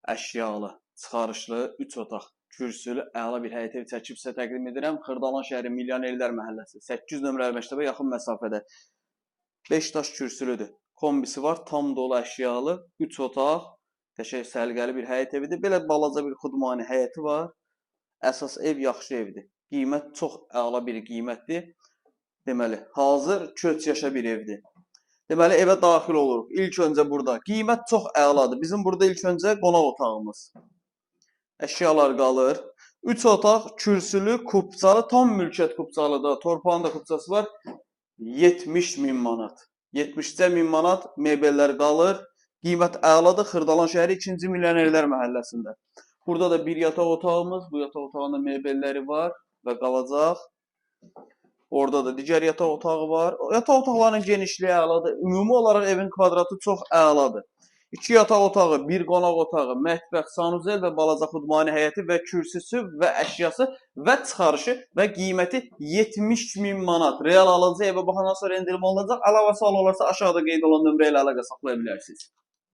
Əşyalı, çıxarışlı, 3 otaq, kürsülü, əla bir həyət evi çəkib sizə təqdim edirəm. Xırdalan şəhəri Milyonərlər məhəlləsi, 8 nömrəli məktəbə yaxın məsafədə. 5 daş kürsülüdür. Kombisi var, tam dolu əşyalı, 3 otaq, qəşəng səliqəli bir həyət evidir. Belə balaca bir xudmani həyəti var. Əsas ev yaxşı evdir. Qiymət çox əla bir qiymətdir. Deməli, hazır köç yaşa bir evdir. Deməli, evə daxil oluruq. İlk öncə burada. Qiymət çox əladır. Bizim burada ilk öncə qonaq otağımız. Əşyalar qalır. 3 otaq, kürsülü, kupçalı, tam mülkiyyət kupçalı da, torpağın da kupçası var. 70 min manat. 70 min manat mebellər qalır. Qiymət əladır. Xırdalan şəhəri 2-ci Milyonərlər məhəlləsində. Burada da bir yataq otağımız. Bu yataq otağında mebelləri var və qalacaq. Orada da digər yataq otağı var. Yataq otaqlarının genişliyi əladır. Ümumi olaraq evin kvadratı çox əladır. 2 yataq otağı, bir qonaq otağı, mətbəx, sanuzel və balaca xudmani həyəti və kürsüsü və əşyası və çıxarışı və qiyməti 70 min manat. Real alıcı evə baxandan sonra endirim olunacaq. Əlavə sual olarsa aşağıda qeyd olan nömrə ilə əlaqə saxlaya bilərsiniz.